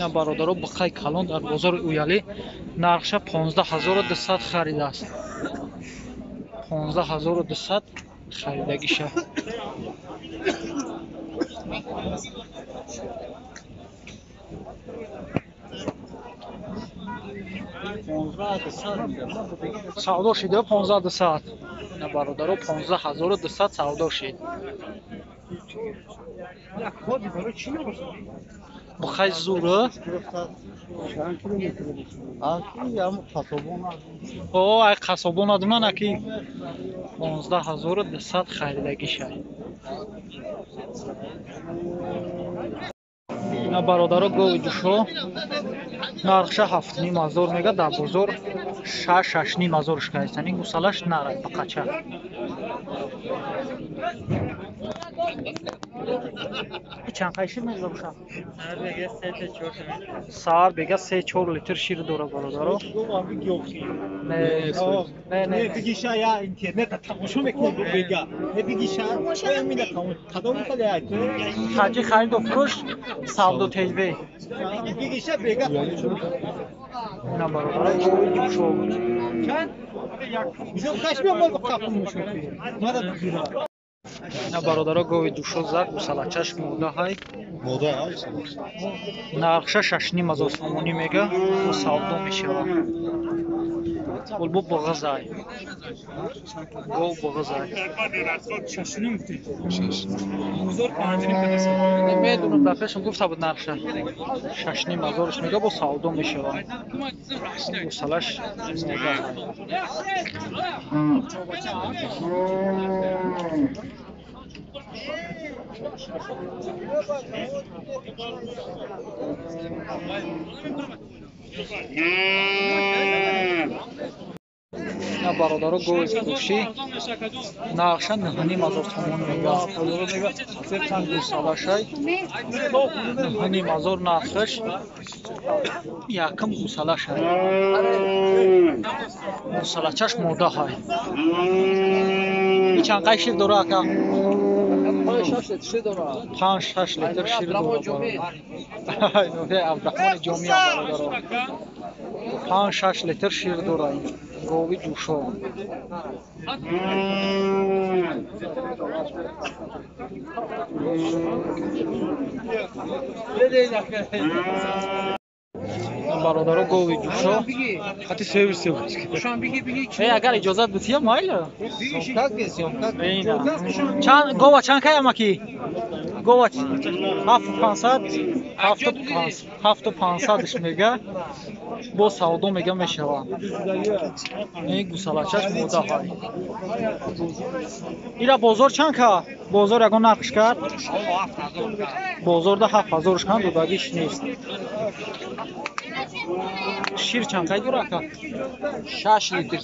Ина бародаро бухай калон дар бозори Уялӣ нархша 15200 харидааст. 15200 харидагиша. Савдо шида 15200. Ина бародаро 15200 савдо шид. Бухай зура. О, ай қасобон адунан аки 15200 харидагиша. Ина бародаро гови ҷушо нархша 7500 мега, дар бозор 6-6500 шкайсан. Ин гусалаш нарай бақача. Чанд қай шир мезда боша? Саҳар бега 3-4 литр шир дора бародаро. Не, не, не. Бигиша я интернет тамошо мекунад бега. Не бигиша. Мина кадом мехоҳад? Хаҷи хариду фурӯш Савдо ТВ. Бигиша бега. Ина бародаро гови ҷушо. Чанд? Бизо хашми мол қапу мушо. Мада бигира. Ина бародаро гови ҷушо зад, гусалачаш мода ҳай. Мода ҳай. Нархша 6500 сомонӣ мега, бо савдо мешавад. Олбо бағазай. Гов бағазай. Медунам, дар пешам гуфта буд нархша. 6500 мега, бо савдо мешавад. Гусалаш мода ҳай. На бародаро гови фурӯшӣ нархша 9500 сомон мега. Гусалашай 9500 нархаш, якм гусалашай. Гусалачаш мода ҳай. Чанд қай шир дора ака? 5-6 литр шир дора. Абдурахмони ҷомиам бародаро. 5-6 литр шир дора ин гови ҷушо. Бародаро гови ҷушо. Хати сервис. Э, агар иҷозат бития майла. Чанд гова чанд кай амаки? Гова 7500, 7500 мега. Бо савдо мега мешава. Ин гусалачаш мода ҳай. Ира бозор чанд ка? Бозор ягон нархш кард? Бозорда 7000 кан додагиш нест. Шир чанд қай дора ака? 6 литр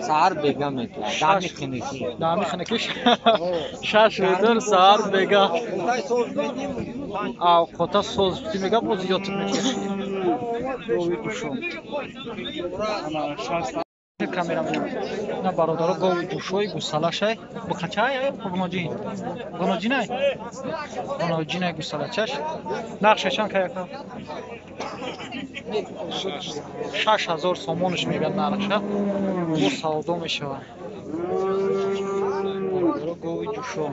саҳар бега метавад. Дами хинукӣ. Дами хинукӣ 6 литр саҳар бега. Авқота соз бити мега, боз зиёд мекаши. Гови ҷушо. Камера на бародаро гови ҷушои гусалашай. Бухачай ай ғуноҷин. Ғуноҷинай? Ғуноҷинай гусалачаш. Нархша чанд кай ака? 6000 сомонаш мега нархша. Бо савдо мешавад. Бародаро гови ҷушо.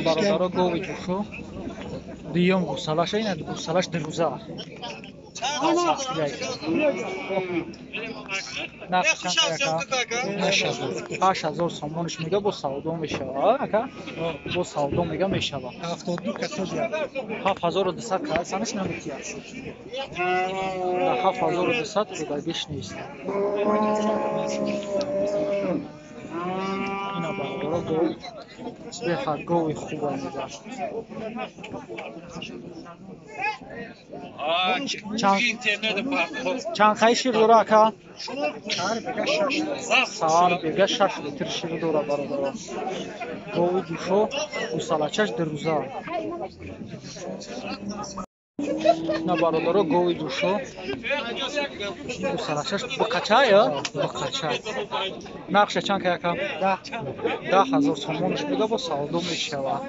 Бародаро гови ҷушо дуюм гусалаша, ина гусалаш дирӯза. Нарх чанд ака? 8000 сомонаш мега, бо савдо мешава. Ака? Бо савдо мега мешава. 72 касо 7200 касанаш наметия. 7200 додагиш нест. Ина Бародаро, гов беҳад гови хуба мега. Чанд қай шир дора, ака? Саҳар бега 6 литр шир дора, бародаро. Гови душо, гусалачаш дурӯза. На, бародаро, гови душо, гусалачаш бақача ё бақача. Нархша чанд ка, яка? 10 000 сомонаш буда, бо савдо мешавад.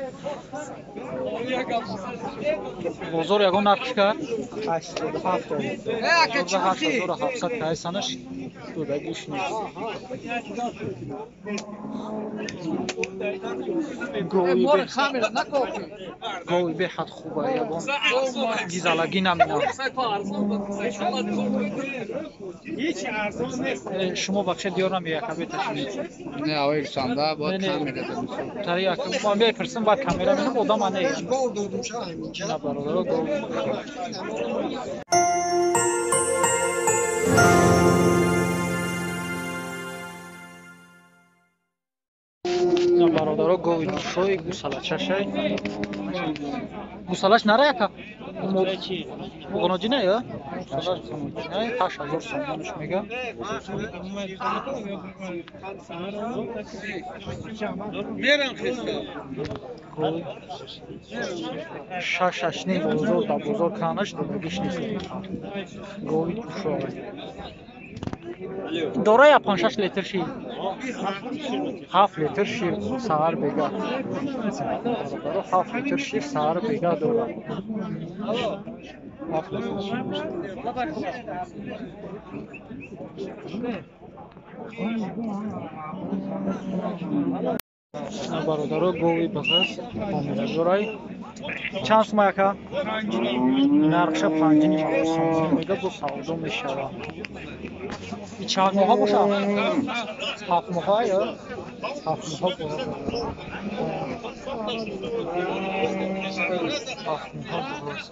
Бозор ягон нархш кард? 8700 кайсанаш додагиш нест. Гови беҳад хуба, ягон гизалагӣ наминам. Шумо бахше диёр намеяка беташинед. Не, авай санда бояд камера. Тари ма мепирсим, баъд камера менам, одам ане. На, бародаро, гов. На, бародаро, гови душои гусалачашай. Гусалаш нара, яка? Ғуноҷина ё? Гусалаш ғуноҷина, 8000 сомонаш мега. Шаш шашним бозор да бозор канаш додагиш нест. Гови душои. Дора я 5-6 литр шир? 7 литр шир саҳар бега. 7 литр шир саҳар бега дора. 7 литр шир. Бародаро, гови бағаз ҳомиладорай. Чанд сума, яка? Нархша 5,5 сомон мега, бо савдо мешавад. Чанд моҳа боша? 7 моҳа ё? 7 моҳа, 7 моҳа боз.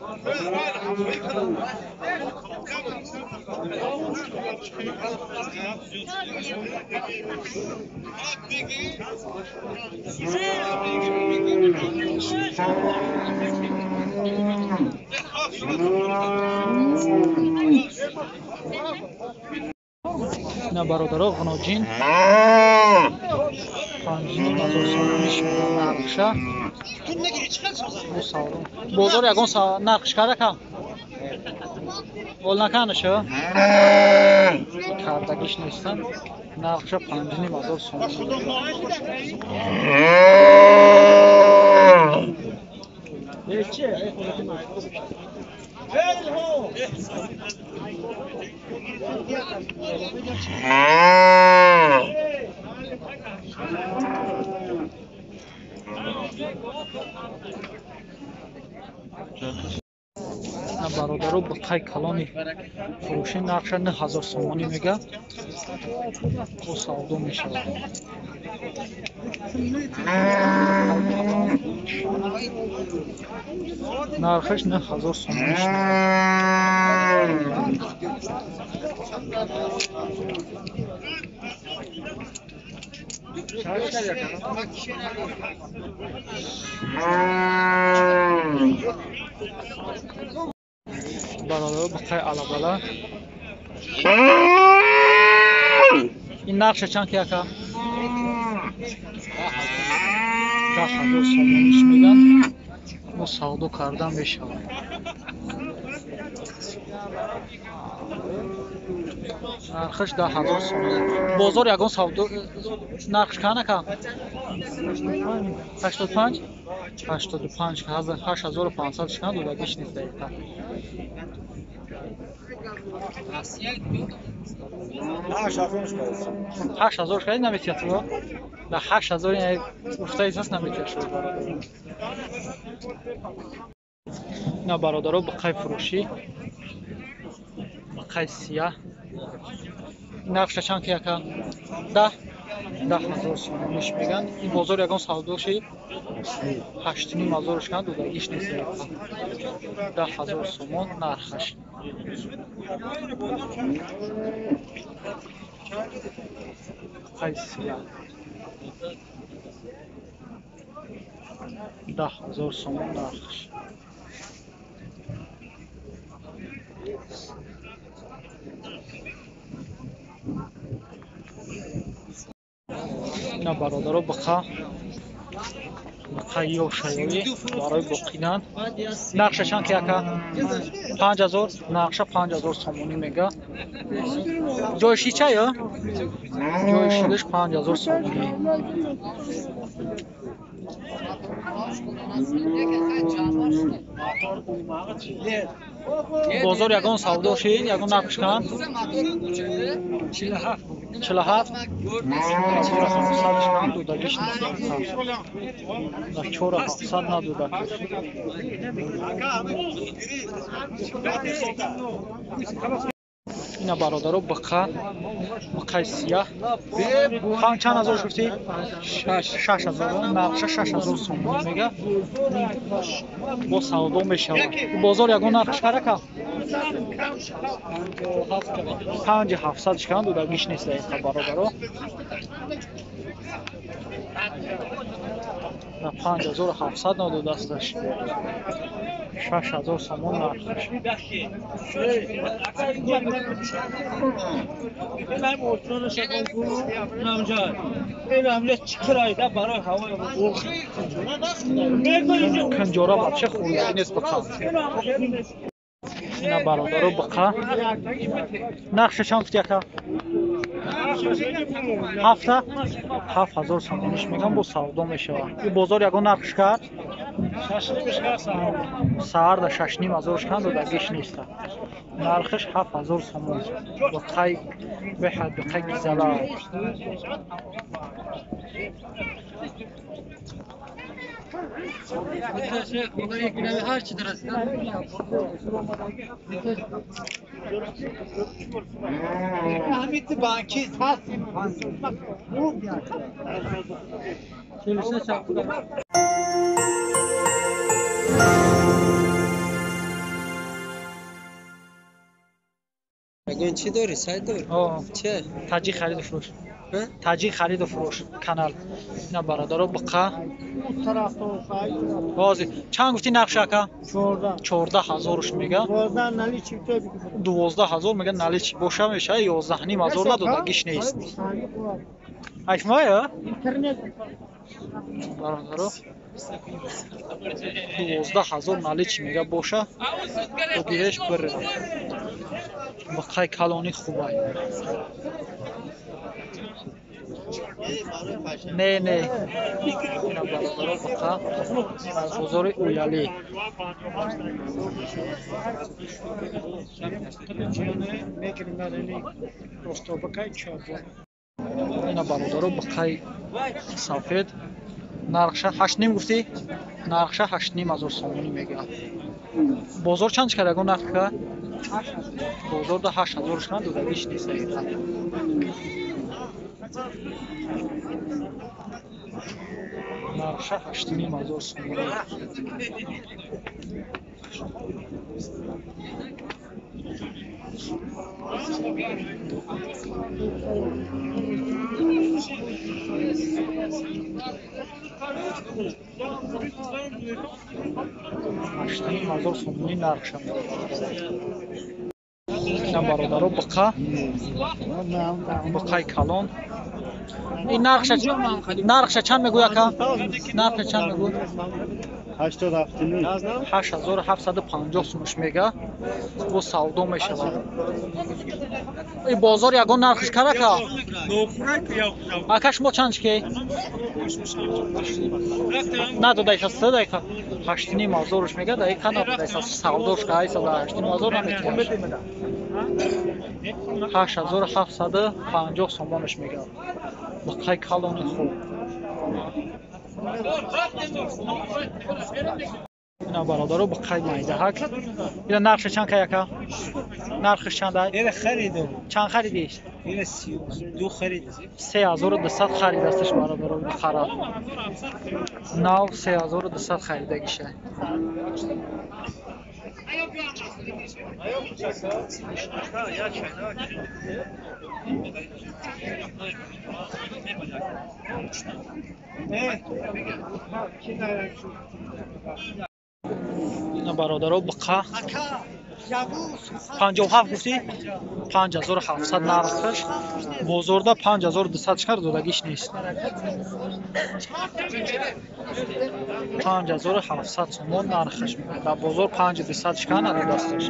На, бародаро, ғуноҷин 5,5 ҳазор сомониш мега нархша. Бозор ягон нархш кардака? Ол наканаша? Кардагиш нестан. Нархша 5,5 ҳазор сомон. Бародаро, буққаи калони фурӯшӣ нархша 9000 сомонӣ мега, бо савдо мешавад. Нархаш 9000 сомонӣ. Бародаро, буққаи алабала ин нархша чанд ки, яка? 10 000 сомониш меган, мо савдо карда мешавад. Нархаш 10 000 сомон. Бозор ягон савдо нархш канака? 85, 85, 8500 шкан додагиш нест дақиқа. 8000 шкади наметиҳад ту? Да 8000 гуфтаисаст, наметиҳад шуд. На, бародаро, буққаи фурӯшӣ, буққаи сияҳ нархша чанд ки, яка? 10 000 сомониш меган. Ин бозор ягон савдоши 8,5 ҳазор шкан додагиш нест. 10 000 сомон нархаш. Буққаи сияҳ. 10 000 сомон нархш. Ина бародаро, буқа, буқаи ёшаёӣ барои боқидан. Нархша чанд ки, ака? 5000 нархша, 5000 сомонӣ мега. Ҷойши чая? Ҷои шидаш 5000 сомонӣ. Бозор ягон савдо шид, ягон нарх шиканд? 47 700 шиканд, додагиш нест. 4700 надода. Ина бародаро, буқа, буқаи сияҳ. Чанд ҳазор гуфтӣ? 6000 нархша, 6000 сомонӣ мега, бо савдо мешавад. Бозор ягон нархш карака? 5700 шиканд, додагиш нест даиқа, бародаро. 5700 надодасташ, 6000 сомон нархаш. Канҷора вообще хӯрдагӣ нест буқа. Ина бародаро, буқа. Нархша чанд гуфти, ака? Ҳафта 7000 сомониш мегам, бо савдо мешавад. Бозор ягон нархш кард? Саҳар да 6500 шиканд, додагиш неста. Нархаш 7000 сомон. Буқай беҳад буқай гизала. Ягон чӣ дорӣ, сайт дорӣ? Че? Таҷик хариду фурӯш. Таҷик хариду фурӯш канал. Ина бародаро, буқа. Ҳозир чанд гуфти нархш, ака? 14 000-ш мега. 12 000 мега, наличи боша меша, 11 500 надодагиш нест. Айфмая? Бародаро, 12 000 наличи мега, боша додиҳеш бир. Буқаи калони хубай. Не, не. Ина бародаро, буқа аз бозори Уялӣ. Ина бародаро, буқаи сафед. Нархша 8,5 гуфтӣ? Нархша 8 500 сомонӣ мега. Бозор чанд шикар, ягон нарх ка? Бозор да 8000 шикан, додагиш нест дақиқа. Нархша 8 500 сомонӣ. 8 500 сомонӣ нархша. Ина бародаро, буқа, буқаи калон. Ин нархша чанд мегӯй, ака? Нархша чанд мегӯй? 8750 сумуш мега, бо савдо мешавад. И бозор ягон нархш кар, ака? Ака, шумо чанд шикӣ? Надодаиса даиқа 8500-уш мега, даиқа надодаиса, савдош каиса, 8500 наметиҳаш. 8750 сомонаш мега. Буқаи калони хуб. Ина бародаро, буқаи майдаҳак. Ина нархша чанд кай, ака? Нархш чанд ай? Ина харидам. Чанд харидиш? Ина 32 харидам. 3200 харидасташ, бародаро, буқара. Нав 3200 харидагиша. Ина бародаро буқа 57 гуфтӣ? 5700 нархаш. Бозорда 5200 шикар додагиш нест. 5700 сомон нархаш. Дар бозор 5200 шикар надодасташ.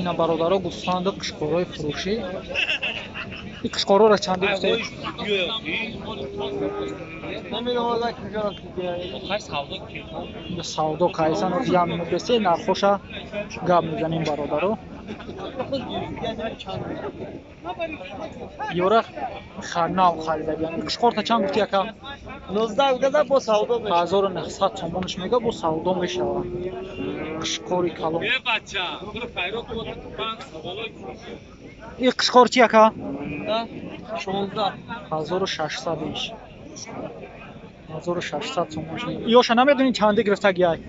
Ина бародаро гӯсфанду қишқорҳои фурӯшӣ. Ин қишқорҳоро чанде гуфтед? Савдо кайсан як минут бесе нархоша гап мезанем бародаро. Ёра нав харидагиан. Қишқорта чанд гуфти ака? 1900 сомонаш мега бо савдо мешавад. Қишқори калон. Ин қишқор чи ака? 1600 иш. 1600 сомонаш. Ёша намедонӣ чанде гирифтагиай?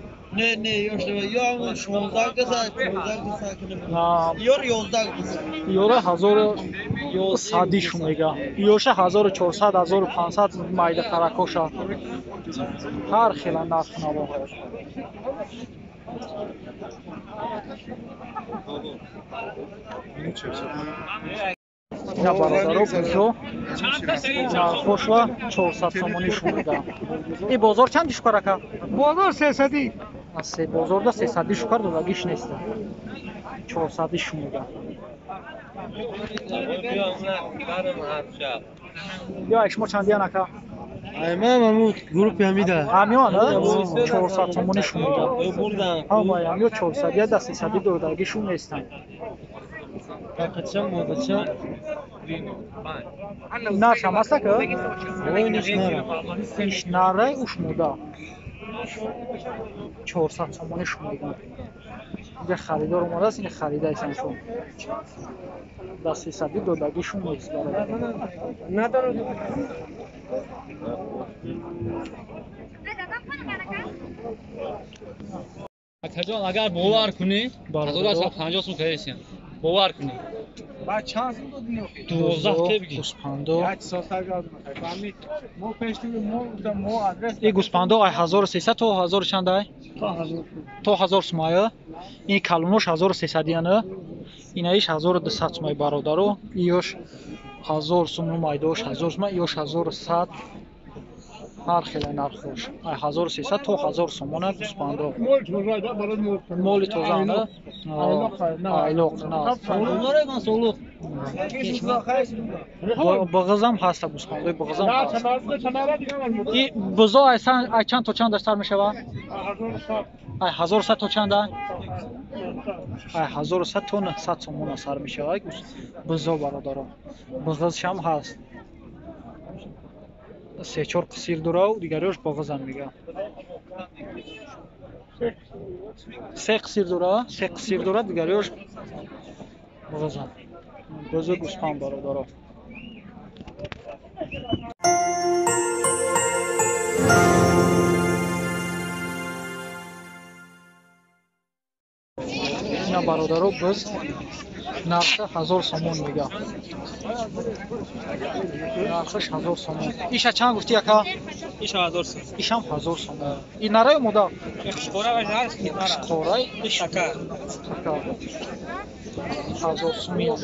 Не, не, ёш не, ё 16 гаса, 15 гаса кунем. Ёр 11 гаса. Ёра 1100 иш мега. Ёша 1400, 1500 майда қаракоша. Ҳар хела нарх наво. Ина бародаро бузо нархошва 400 сомонӣ шумода. И бозор чанди шукар ака? Бозор 300. Се бозорда 300 шукар додагиш нест. 400 шумода. Ё шумо чандиян ака? Ман ҳамун гурӯҳи ҳамида. Ҳамиён, 400 сомонӣ шумода. Ҳамаи ҳамиё 400 я да 300 додагишун нестанд. Қача модача? Наршам аст ака? Иш нарай уш мода. 400 сомонӣ шумода. Инҷа харидор омадааст, ин харидаисан шум. Да 300 додагишун нест бародар. Акаҷон, агар бовар кунӣ, 1150 сум кардесиям. Бовар кунӣ. Баъд чанд сум додӣ охи? 12 ке бигӣ. Гӯспандо. Як соат гап фаҳмӣ. Мо пеш ту мо гуфтам мо адрес. Ин гӯспандо ай 1300 то 1000 чанд ай? То 1000. То 1000 сум ай. Ин калонош 1300 яна. Инаиш 1200 сум ай бародаро. Иёш 1000 сум майдош 1000 сум, иёш 1100. Ҳар хеле нархош. Ай 1300 то 1000 сомона гӯспандо. Моли тоза на? Айлоқ на. Бағизам ҳаста гӯспандои бағизам ҳаст. И бузо ай чанд то чанд сар мешава? Ай 1100 то чанд ай? Ай 1100 то 900 сомона сар мешава бузо бародаро. Бағизшам ҳаст. 3-4 қисир дорав, дигариёш бағизам мега. 3 қисир дора, 3 қисир дора, дигариёш бағизам. Бузу гӯспанд бародаро. Ина бародаро буз нархи 1000 сомон мега. Нархаш 1000 сомон. Иша чанд гуфти ака? Иша 1000 сом. Ишам 1000 сомон. И нарай мода? Қишқора Қишқорай Ишака. Ака. 1000 сомон.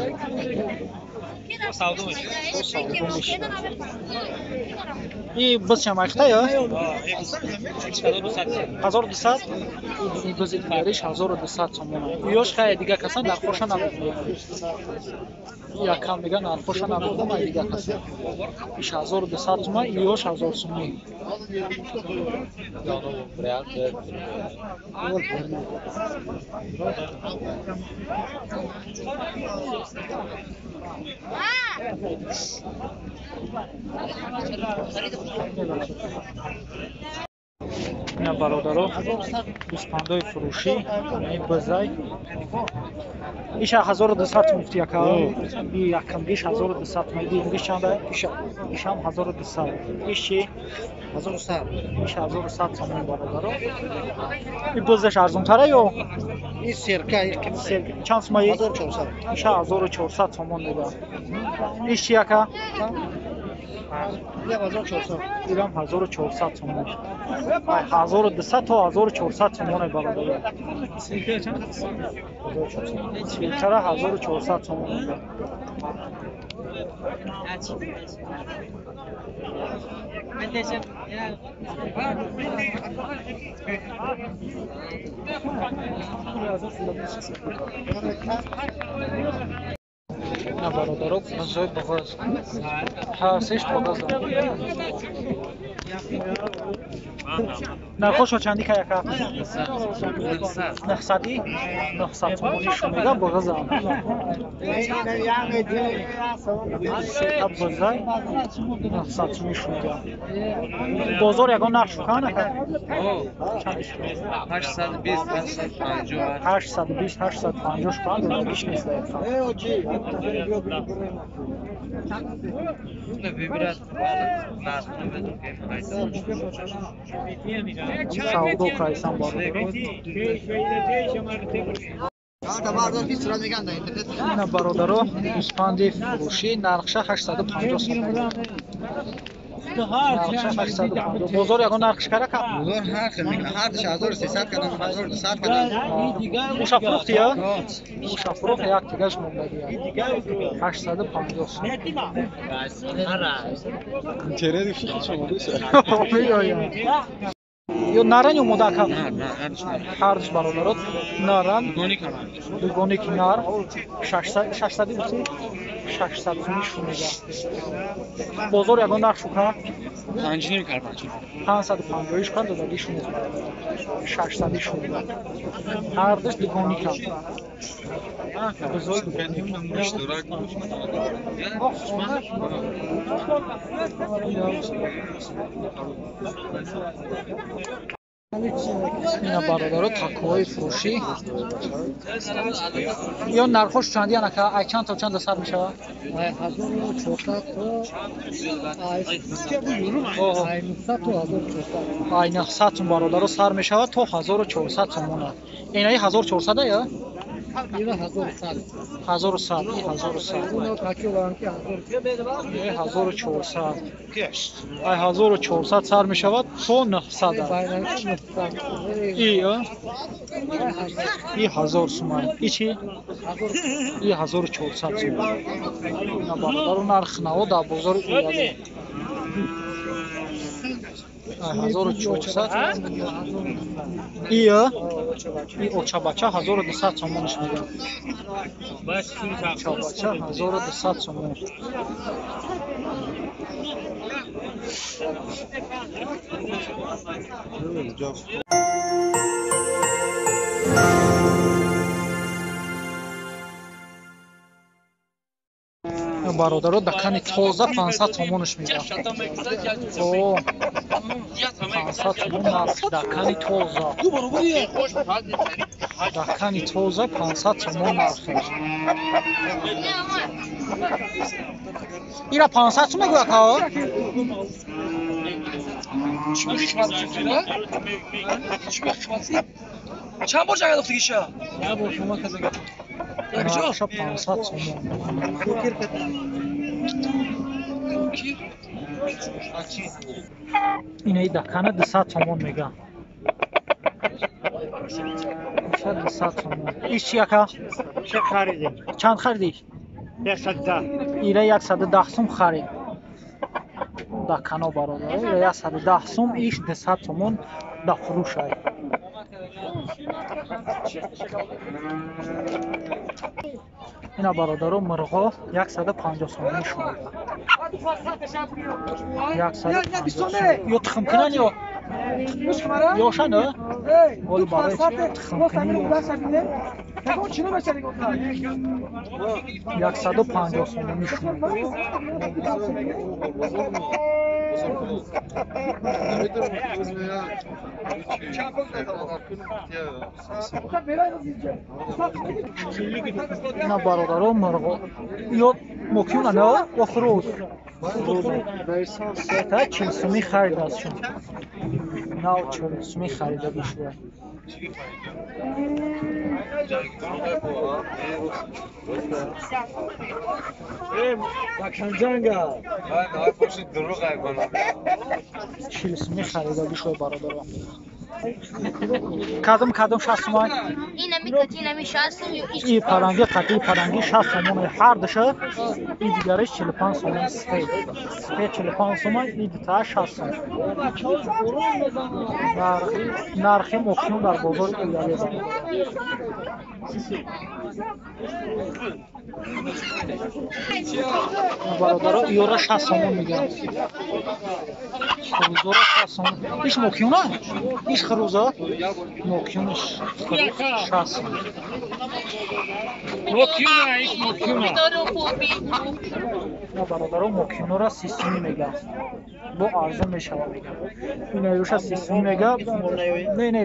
Савдо мешавад. Савдо мешавад. И биз чам айхта ё? 1200. 1200? И бизи дигариш 1200 сомон. Ёш хай дига касан нархоша намедонам. Якам мега нархоша намедонам ай дига касан. Иш 1200 сомон, ёш 1000 сомон. Ина бародаро, гӯспандои фурӯшӣ, ин бизай. Иша 1200 сум гуфти яка. И якамгиш 1200 сум, дуюмгиш чанда? Ишам 1200. Иш чи? 1100. Иш 1100 сум бародаро. И бизаш арзонтара ё? И серка, серка. Чанд сумаи? 1400. Иша 1400 сомон мега. Иш чи яка? Ирам 1400. Ирам 1400 сомон. 1200 то 1400 сомон бародаро. Свинкара 1400 сомон мега. На бародаро, бизои буғаз. Ҳар сеш буғаз. Нархошо чанди ка яка? 900-и? 900 сомонӣ шумега буғазам. Сета бизай 900 сомонӣ шумега. Бозор ягон нарх шукан ака? 820, 850. 820, 850 шукан, додагиш нест даёфта. Савдо кайсан бародаро. Ина бародаро, гӯспанди фурӯшӣ нархша 850 сомон. Нархша 850. Бозор ягон нарх шикара ка? Бозор ҳар хел мекунад. Ҳар диш 1300 кардам, 1200 кардам. Уша фурӯхти я? Уша фурӯхт, як тигаш мондагия. 850 сом. Ё наран ё модака? Ҳардуш бародарот наран. Дугоник нар 600 гуфти? 600 сумӣ шумега. Бозор ягон нарх шука? 5.5 кард. 550 шукан додагӣ шумо. 600 шумега. Ҳардуш дугоникам. Бузург Ина бародаро, такоҳои фурӯшӣ. Ё нархош чанди анака? Ай чанд то чанд сар мешавад? 1400 то 900 то 1400. Ай 900 сум бародаро сар мешавад то 1400 сомона. Инаи 1400 я? Ина 1100. 1100, 1100. Уно таки олам ки 1400. Ай 1400 сар мешавад то 900. И и 1000 суман. И чи? И 1400 суман. Ина бародаро, нарх наво дар бозори Уялӣ. 1400. И и очабача 1200 сомониш мегӯям. Очабача 1200 сомон. Бародаро, дакани тоза 500 сомониш мегӯям. О, 500 сомон нарх дакани тоза. Дакани тоза 500 сомон нархеш. Ира 500 сом мегӯяд ка? Чанд бор ҷанг андохтагиша? Нархша 500 сомон. Инаи дакана 200 сомон мегӯям. 200 сомон. Иш чи яка? Чанд харидӣ? 110. Ира 110 сум харид. Дакано бародар, ира 110 сум, иш 200 сомон да фурӯшай. Ина бародаро, мурғо 150 сомонӣ шумода. 150 сом. Ё тухмкунан ё ёшан, а? Оли барои тухмкунӣ. 150 сомонӣ шуд. На бародаро мурғо ё мокюна на ва хурӯз. Сета 40 сомонӣ харидааст шуд. Нав 40 сомонӣ харида бишуда. Чил сомонӣ харида бишуда бародаро. Кадом кадом 60 сомон? И паранги қатъи паранги 60 сомон ҳар душа, и дигараш 45 сомон сфед. Сфед 45 сомон, и дута 60 сомон. Нархи мокюн дар бозори Илале. Бародаро ёра 60 сомон мегӯянд. Хурӯзора 60 сомон. Иш мокюна? Иш хурӯза? Мокюниш хурӯз 60 сомон. Мокюна, иш мокюна. Бародаро мокюнора 30 сомон мегӯянд. Бо арзон мешавад мегӯянд. Инаёша 30 сомон мегӯяд. Не, не,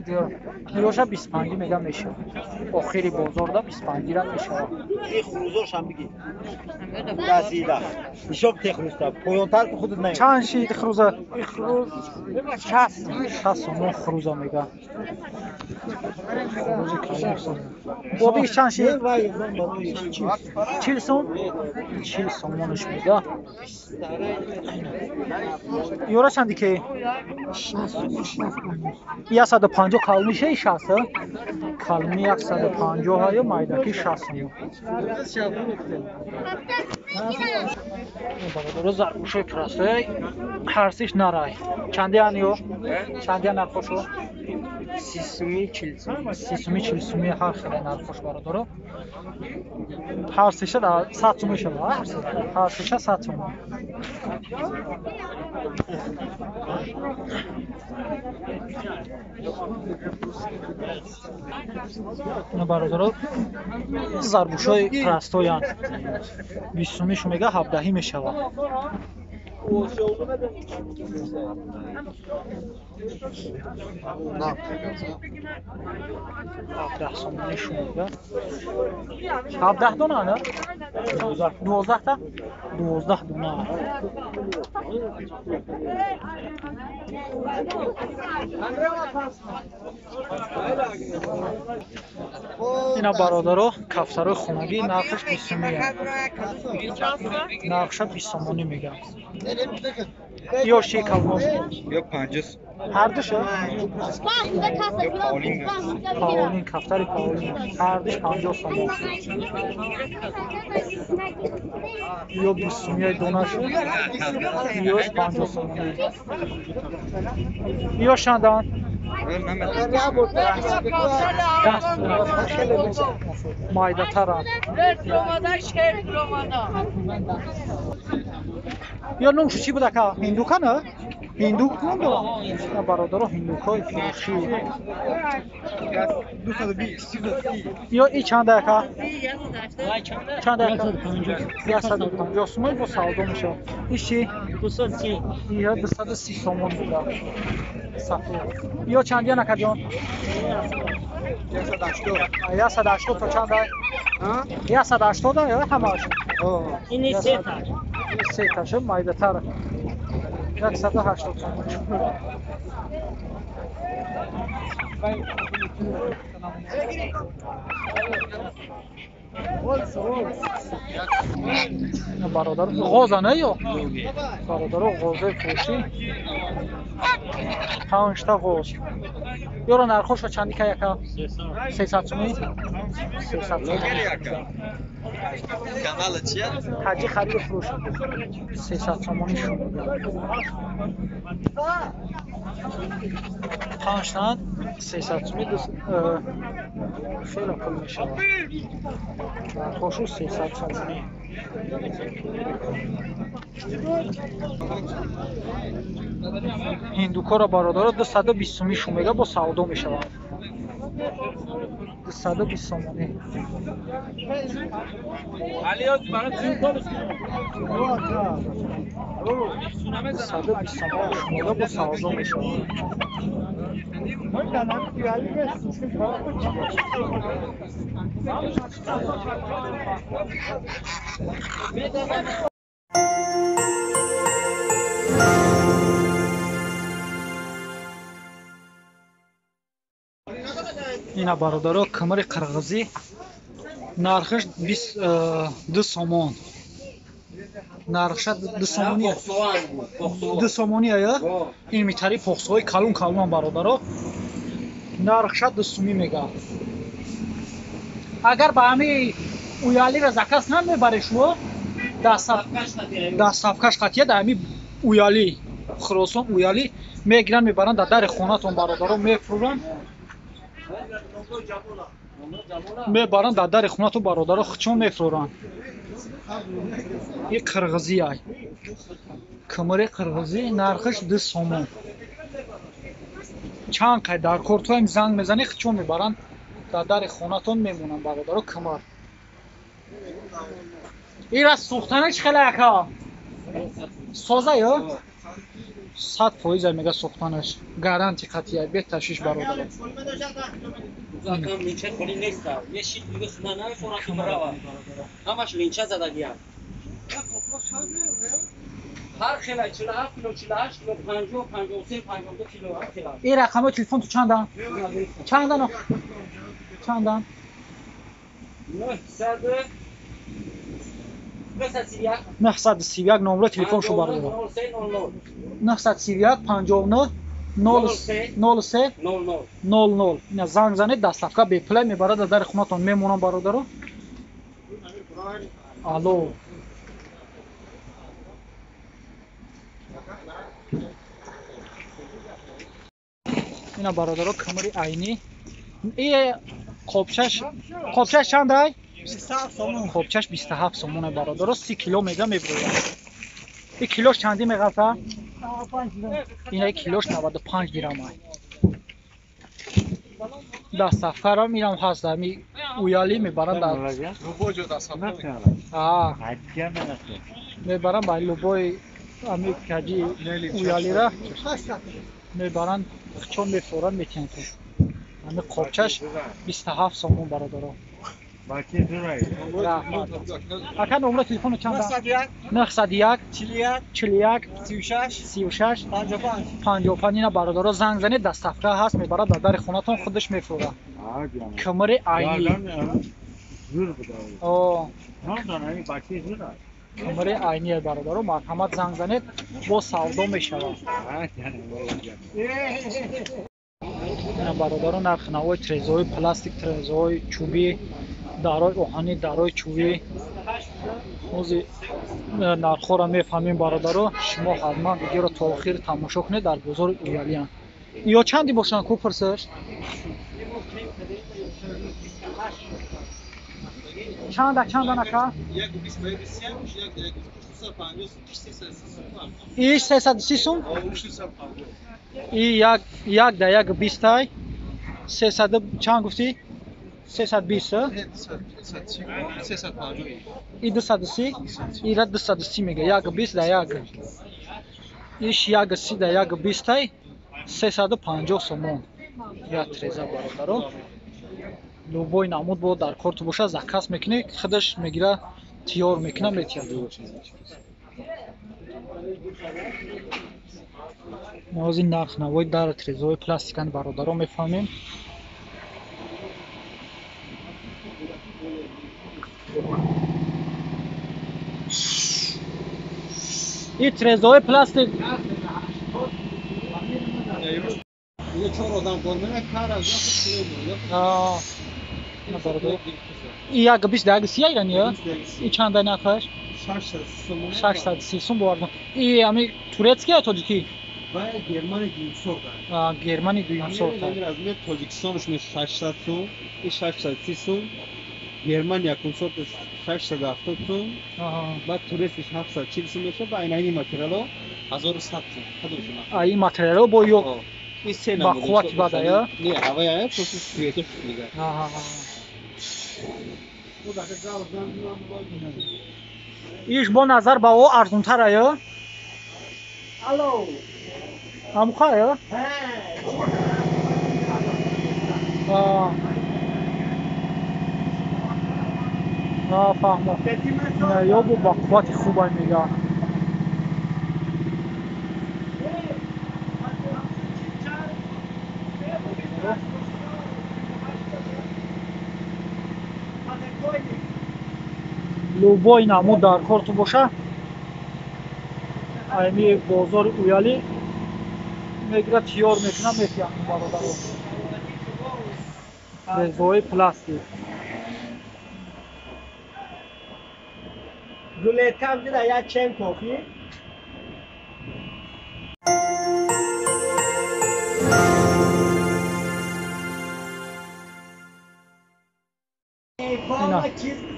иёша 25 мегӯяд мешавад. Охири бозорда 25 ра мешавад. Хурӯзошам бигӣ. Дасида. Ҳисоб те хурӯзта. Поёнтар ки худат наёй. Чанд шид хурӯза? Хурӯз 60. 60 сомон хурӯза мегӯяд. Хурӯзи калон сомон. Бобиш чанд шид? 40 сом? 40 сомонаш мегӯяд. Ёра чанди ки? 150 калмиша 60. Калми 150 ҳаё майдаки 60 сомон. Бародаро заргӯшои простой ҳарсиш нарай. Чанди ан ё? Чанди ан нархошо? 30 сомӣ 40 сомӣ. 30 сомӣ 40 сомӣ ҳар хеле нархош бародаро. Ҳар сеша 100 сомӣ шава. Ҳар сеша 100 сомон. Бародаро заргӯшои простоян 20 сомишу мега 17 мешавад. 17 сомонишу мега. 17 дона на? 12 та? 12 дона. Ина бародаро кафтарои хонагӣ нархаш 20 сомонӣ. Нархша 20 сомонӣ мегӯянд. Ё ши калмош? Ё 50. Ҳар душа? Паолин, кафтари паолин. Ҳар душ 50 сомон. Ё 20 сомонии донашу, ёш 50 сомонӣ. Ё чандан? Майдатаранд. Ё номшу чӣ буд ака? Ҳиндука на? Ҳиндук ном дорам? Бародаро ҳиндукҳои фурӯшӣ. Ё и чанда ака? Чанда ака? 150 сомон бо савдо мешавад. Иш чӣ? 230. Ё 230 сомон буда. Сафед. Ё чандиян акаҷон? 180 то чанда? 180 ё ҳамааш? Ини сета. Сеташа майдатар. 180 сомон. Бародар ғоза не ё? Бародаро ғозаи фурӯшӣ 5 та ғоз. Ёро нархошо чанди ка яка? 300 сомонӣ. 300 сомонӣ. Ҳаҷи хариду фурӯш 300 сомонӣ шуд. 5 тан 300 сомонӣ хеле пул мешавад. Нархошу 300 сомонӣ. Ҳиндукоро бародаро 220 сомонӣ шу мега бо савдо мешаванд. 220 сомонӣ. 220 сомон шумода бо савдо мешавад. Ина бародаро, кимири қирғизӣ нархаш 2 сомон. Нархша 2 сомонӣ. 2 сомонӣ ая? Ин митари похсои калон калон бародаро. Нархша 2 сумӣ мега. Агар ба ҳами уялиро заказ намебаре шумо, дастсафкаш қатия да ҳами уяли, Хуросон уяли мегиранд, мебаранд дар дари хонатон бародаро, мефурӯранд. Мебаранд дар дари хонатон бародаро, хучон мефурӯранд. И қирғизӣ ай. Кимири қирғизӣ нархаш 2 сомон. Чанд қай дар кортоем занг мезанӣ, хучон мебаранд дар дари хонатон мемонанд бародаро кимир. Ира сӯхтана чӣ хеле ака? Соза ё? 100% мега сӯхтанаш. Гаранти қатъия, беташвиш бародаро. Линча холи нест. Мешид мега хна намефора ки барава. Ҳамаш линча задагия. Ҳар хела 47 кило, 48 кило, 50, 53, 52 кило ҳар хела. Ин рақамҳои телефон ту чандан? Чандан? Чандан? 931 номро телефон шу бародаро. 931 59 03 00. Ина занг занед, доставка бепулай мебарад дар дари хонатон мемонам бародаро. Алло. Ина бародаро кимири айнӣ. И қобчаш, қобчаш чандай? 27 сомон. Қобчаш 27 сомон бародаро, 30 кило мега меброяд. И килош чанди меғалта? Ина килош 95 дирам ай. Доставкарам инам ҳаст, ами уяли мебаранд дар Любой ҷо доставка. Аа. Мебаранд ба любой ами каҷи уялира мебаранд, чон мефоранд, метиҳанд. Ами қобчаш 27 сомон бародаро. Раҳмат. Ака номро телефону чанд? 901 41 41 36 36 55 55. Ина бародаро занг занед, доставка ҳаст, мебарад дар дари хонатон, худаш мефурад. Кимири айнӣ. Кимири айнӣ бародаро, марҳамат занг занед, бо савдо мешавад. Ина бародаро нархи навои трезои пластик, трезои чӯбӣ, дарои оҳанӣ, дарои чӯбӣ. Ҳозир нархҳоро мефаҳмем бародаро. Шумо ҳатман видеоро то охир тамошо кунед, дар бозори Уялиян. Ё чанди бошанд ку пурсиш? Чанда чандан ака? Иш 330 сум? И як да як бистай. 300 чанд гуфтӣ? 320? И 230? Ира 230 мега. Як бист да як. Иш як си да як бистай. 350 сомон. Я треза бародаро. Любой намуд бо дар корту боша заказ мекунӣ, худаш мегира, тиёр мекуна, метиҳад. Ҳозир нарх навои дар трезои пластикан бародаро мефаҳмем. И трезои пластик И як бист як си айрани? И чанда нархаш? 630 сум бовардан. И ами турецкий ё тоҷикӣ? Германия дуюм сорт. Германия дуюм сорт. Размер Тоҷикистонш 600 сум, и 630 сум. Германия якум сорт 670 сум. Баъд турецкиш 740 сум мешавад ва айнаи материало 1100 сум. А ин материало бо ё Ба қуввати бада, я? Не, ҳавай ая, просто светош дига. Иш бо назар ба о арзонтар ая? Алло. Амуха ая? Фаҳмо. Ё бо ба қуввати хубай мега. Любой намуд дар кор ту боша, айми бозори Уялӣ мегира, тиёр мекуна, метиҳам бародаро. Резои пластик. Рулеткам дида як чен кофи.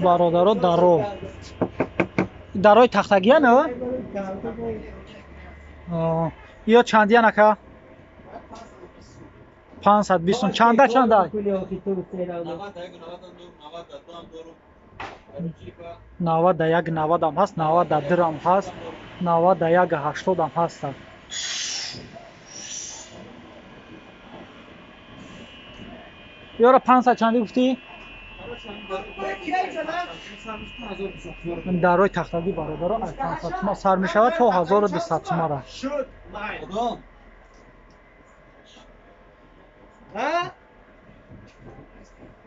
Бародаро, даро. Дарои тахтагия на? Ё чандиян ака? 520. Чанда чанда? 91 90 ҳам ҳаст, 92 ҳам ҳаст, 91 80 ҳам ҳастанд. Ёра 500 чанди гуфтӣ? Дарои тахтагӣ бародаро аз 500 сума сар мешавад то 1200 сумара.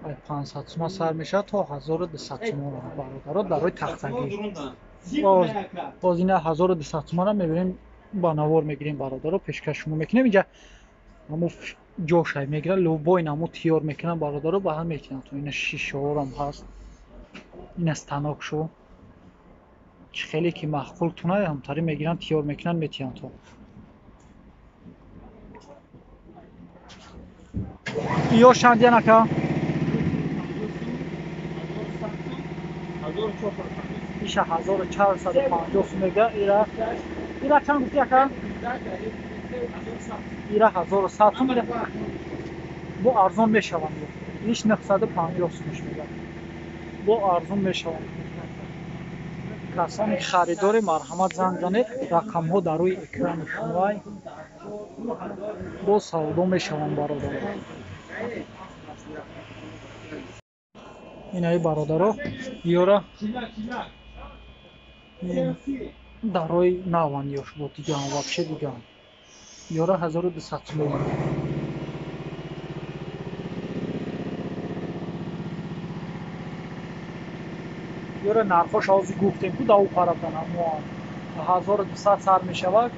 Аз 500 сума сар мешавад то 1200 сумара бародаро дарои тахтагӣ. Боз ина 1200 сумара мебинем, ба навор мегирем бародаро, пешкаш шумо мекунем. Инҷа ҳамо ҷошай мегирад, любой намо тиёр мекунанд бародаро, ба ҳам метиҳанд. То ина шишаҳорам ҳаст, ина станок шу чӣ хеле ки маъқул тунай ҳамтари мегиранд, тиёр мекунанд, метиҳанд. То ё шандиян ака? Иша 1450 сум мега. Ира чанд гуфти ака? Ира 1100 сум. Бо арзон мешаванд. Иш 950 сумш мега. Бо арзон мешаванд. Касоне харидори марҳамат занг занед, рақамҳо дар рӯи экрани шумоай. Бо савдо мешаванд бародаро. Инаи бародаро, ёра дарои наван ёш бо диган, вообще диган. Ёра 1200 сум. Ёра нархош ҳозир гуфтем ку даву парабдан мо 1200 сар мешавад.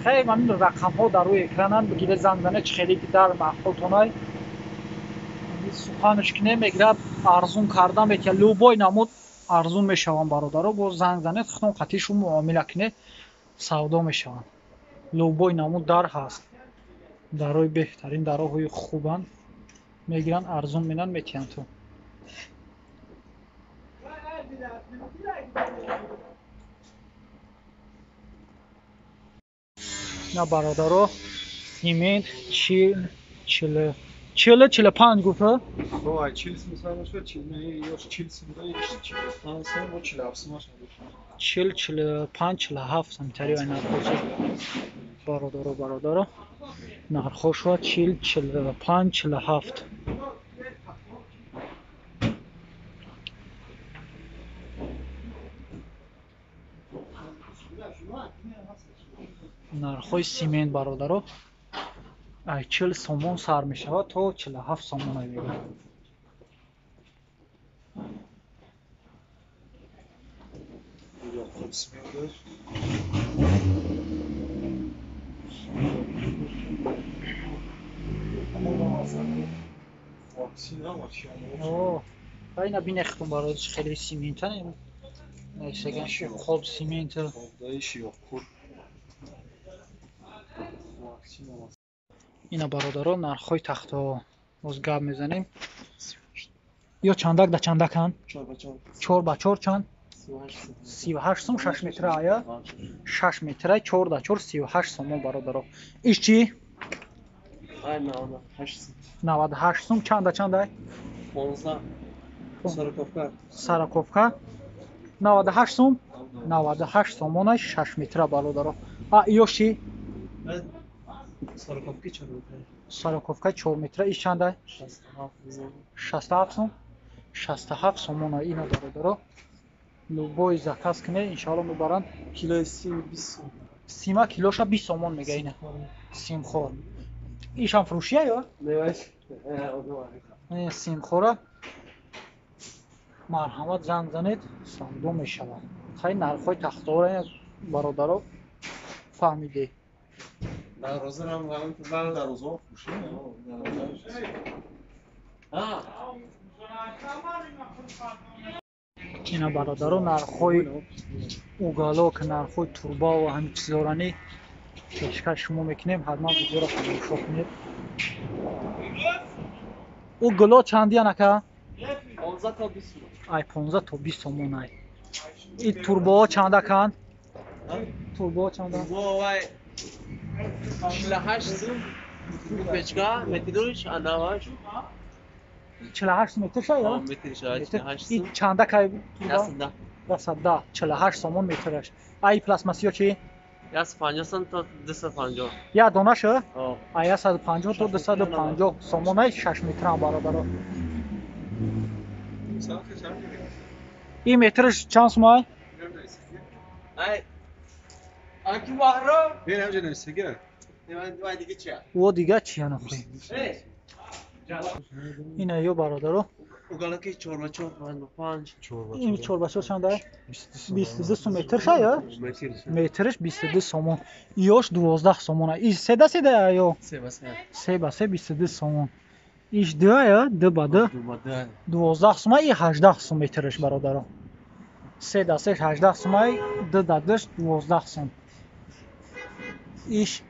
Хеле ҳамин рақамҳо дар рӯи экрананд, бигире занг занед, чӣ хеле ки дар маъқултонай. Суханаш ки намегирад, арзун карда метиҳад, любой намуд арзун мешаванд бародаро. Боз занг занед, худтон қатъи шумо муомила кунед, савдо мешаванд. Любой намуд дар ҳаст. Дарои беҳтарин, дароҳои хубанд, мегиранд, арзун менанд, метиҳанд ту. На бародаро, симент 40 40 40 45 гуфта? Ой, 40 сум сар мешавад, 40 ё 40 сум, 45 сум, 47 сум 40 45 47 сум тари ай нархош. Бародаро, бародаро, нархошва 40 45 47. Нархҳои симент бародаро ай 40 сомон сар мешавад то 47 сомон ай мегӯяд. Ина бинехтун бародар, хеле симентан нависаган хоб симент. Ина бародаро нархҳои тахтҳо боз гап мезанем. Ё чандак да чандаканд? 4 ба 4 чанд? 38 сум 6 метра ая? 6 метра 4 да 4 38 сомон бародаро. Иш чӣ? Ай 98 сум. 98 сум чанда чанда? 15. Сороковка. Сороковка. 98 сум? 98 сомона 6 метра бародаро. А иёши? Сороковка 4 метра. Сороковка 4 метра иш чанда? 67. 67 сум? 67 сомона ина бародаро. Любой заказ кне иншалло мебаранд. Килои сим 20 сум. Сима килоша 20 сомон мега ина. Симхор. Ишам фурӯшия ё? Не, симхора. Марҳамат занг занед, савдо мешавад. Хай нархҳои тахтора бародаро фаҳмиде. Ина бародаро нархҳои уголок, нархҳои турба ва ҳамин чизорани пешкаш шумо мекунем. Ҳатман видеоро тамошо кунед. У гуло чандиян ака? 15 то 20 сомон. Ай 15 то 20 сомон ай. И турбоҳо чандаканд? Турбоҳо чанда? Турбо вай 48 сум. Печка метриш анаваш. 48 сум метрша ё? Метриш 48 сум. И чандакай турба? 110. 110, 48 сомон метраш. Ай пластмассиё чи? 150 сум то 250. Я донаша? Ай 150 то 250 сомон ай 6 метрам бародаро. И метрш чанд сум ай? Ай Аки баҳро? О дига чи ана хуй? Ина ё бародаро. Уголоки 4 ба 4, 5 ба 5. Ин 4 ба 4 чанда? 22 сум метр ша ё? Метрш 22 сомон. Иёш 12 сомон. И 3 да 3 да ё? 3 ба 3. 3 ба 3 22 сомон. Иш 2 ё 2 ба 2? 12 сум и 18 сум метрш бародаро. 3 да 3 18 сум, 2 да 2 12 сум. Иш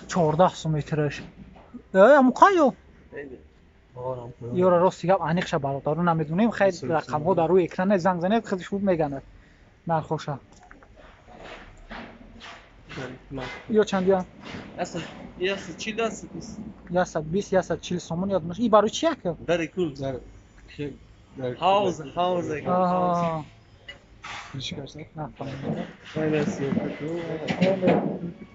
14 сум метрш. Амуқай ё? Ёра рости гап аниқша бародаро намедонем. Хай рақамҳо дар рӯи экране, занг занед, худиш хуб меганад нархоша. Ё чандия? 140, 120, 140 сомон ёд меш. И барои чи яка? Дари кул. Ҳавз, ҳавз.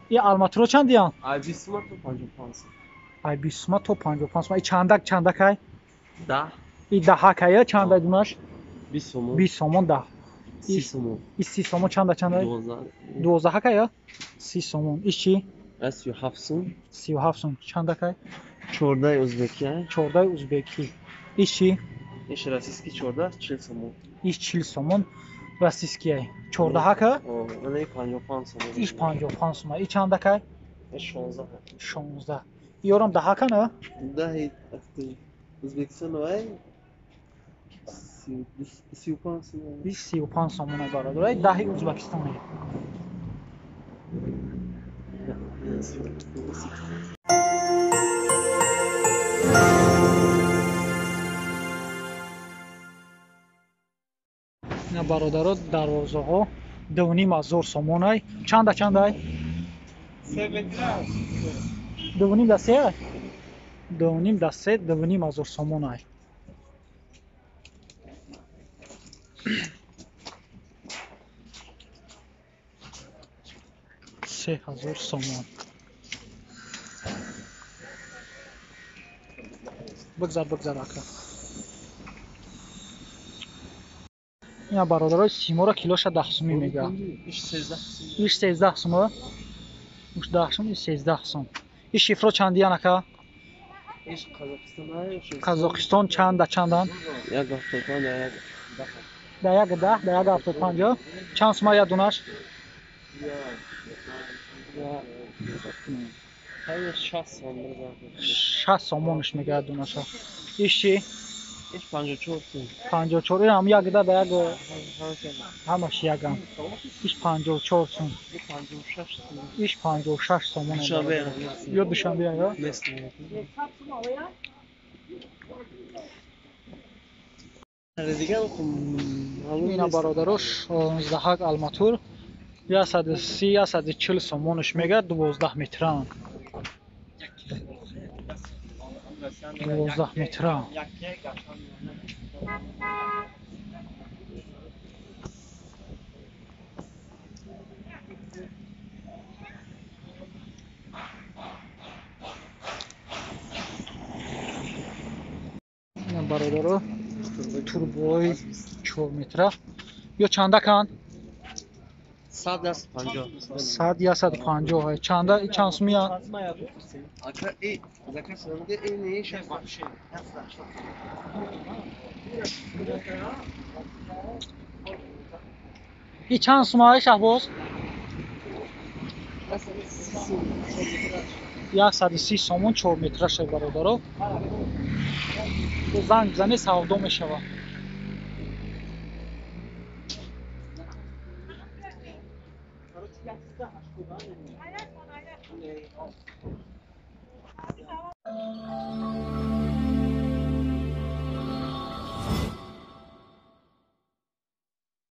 И алматро чандиян? Ай 20 сум то 55 сум. Ай 20 сум то 55 сум. И чандак чандак ай? 10. И даҳак ай чандай дунаш? 20 сомон. 20 сомон 10. 30 сомон. И 30 сомон чанда чанда? 12. 12 ак ай? 30 сомон. И чи? 37 сум. 37 сум. Чандак ай? 14 узбеки ай. 14 узбеки. И чи? Иш российский 14 40 сомон. Иш 40 сомон российский ай. 14 ак? Ана 55 сомон. Иш 55 сом. И чандак ай? 16. 16. Ёрам даҳака на? Даҳи Узбекистон вай 35 сомон. 35 сомон ай бародар. Ай даҳи Узбекистон ай. Ина бародаро дарвозаҳо 2,5 ҳазор сомон ай. Чанда чанда ай? 3 метра. 2,5 да 3? 2,5 да 3, 2,5 ҳазор сомон ай. 3000 сомон. Бигзар, бигзар ака. Ина бародарои симора килоша 10 сумӣ мега. Иш 13 сум. Иш 13 сум. Уш 10 сум, иш 13 сум. Иш шифро чандиян ака? Иш Қазоқистон ай. Қазоқистон чанда чандан? 1.75 Да 1.10, да 1.75. Чанд сума я дунаш? 60 сом. 60 сомонш мега дунаша. Иш чи? Иш 54 сум. 54. Ин ҳам як да як ҳамаш ягам. Иш 54 сум. 56 сум. Иш 56 сомон. Душанбе. Ё Душанбе ё? Ина бародаро 16 алматур 130 140 сомонш мега 12 метран. 12 метра. Бародаро, турбои 4 метра. Ё чандакан? 150. 150. Чанда чанд сумия? Ака и заказ намуде и не шаш. И чанд сумаи Шаҳбоз? 130 сомон 4 метра шай бародаро. Занг бизанед, савдо мешавад.